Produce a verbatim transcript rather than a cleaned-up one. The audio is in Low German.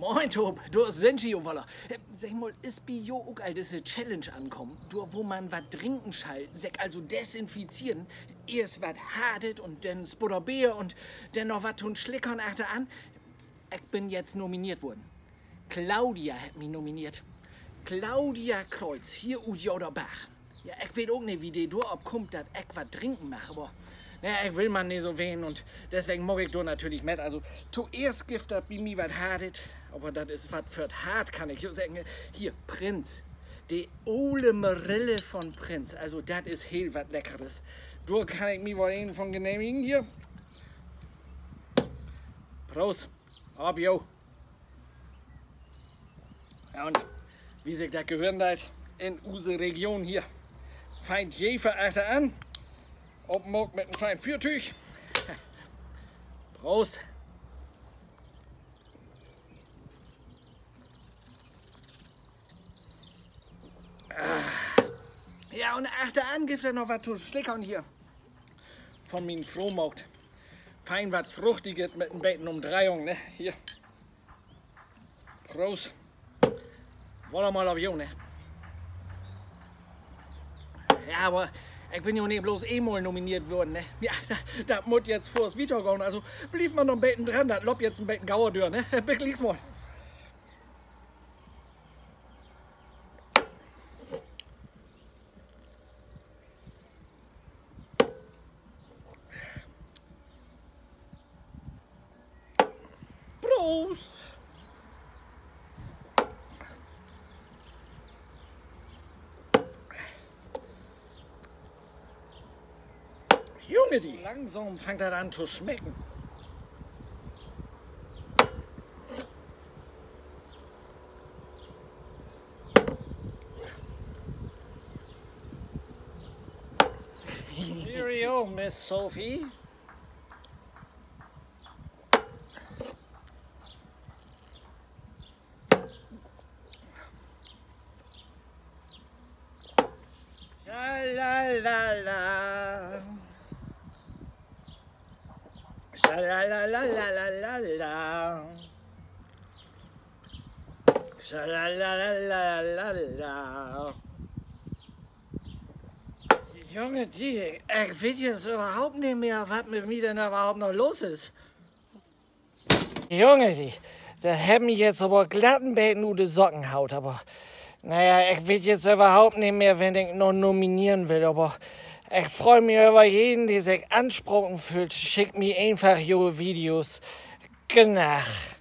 Moin, Toop, dor sünd ji jo woller. Segg mal, is bi jo ok al disse Challenge ankamen, dor wo man wat drinken schall, sik also desinfizieren, eerst wat Hartet un denn Spudderbeer un denn noch wat to'n Slickern achteran? Ik bün jetzt nomineert worrn. Claudia hett mi nomineert. Claudia Kreuz, hier ut Joderbarg. Ja, ik weet ok nich, wie de dor op kummt, dat ik wat drinken mag, aver, na, ik will man nich so ween un deswegen maak ik dor natürlich mit. Also, toeerst gifft dat bi mi wat Hartet, aver dat is wat för't Hart, kann ik jo seggen. Hier, Prinz. De ole Marille von Prinz. Also, dat is heel wat Leckeres. Dor kann ik mi woll een von genehmigen hier. Proost. Op jo. Ja, un wie sik dat gehören deit, in use Region hier. Fein Jever achteran. Opmaakt mit en fein Füertüüg. Proost. Ja, un achteran gifft dat noch wat to slickern hier. Von mien Fro maakt. Fein wat Fruchtiget mit en beten Umdreihung, ne? Hier. Proost. Woller mal op jo, ne? Ja, aver ik bün jo nich blots eenmal nomineert worrn, ne? Ja, dat mutt jetzt foorts wietergahn. Also, bliev man noch en beten dran, dat löppt jetzt en beten gauer dör, ne? Bit glieks mal. Proost! Junge, di, langsam fangt dat an to smecken. Cheerio, Miss Sophie. Schalalala. Schalalala. Schalalala. Junge, di, ik weet jetzt överhaupt nich mehr, wat mit mi denn överhaupt noch los is. Junge, di, dat hett mi jetzt aver glatt en beten ut de Socken haut, aver, na ja, ik weet jetzt överhaupt nich mehr, wen ik noch nomineren will, aver ik frei mi över jeden, de sik anspraken föhlt. Schickt mi eenfach jo Videos. Gnaach.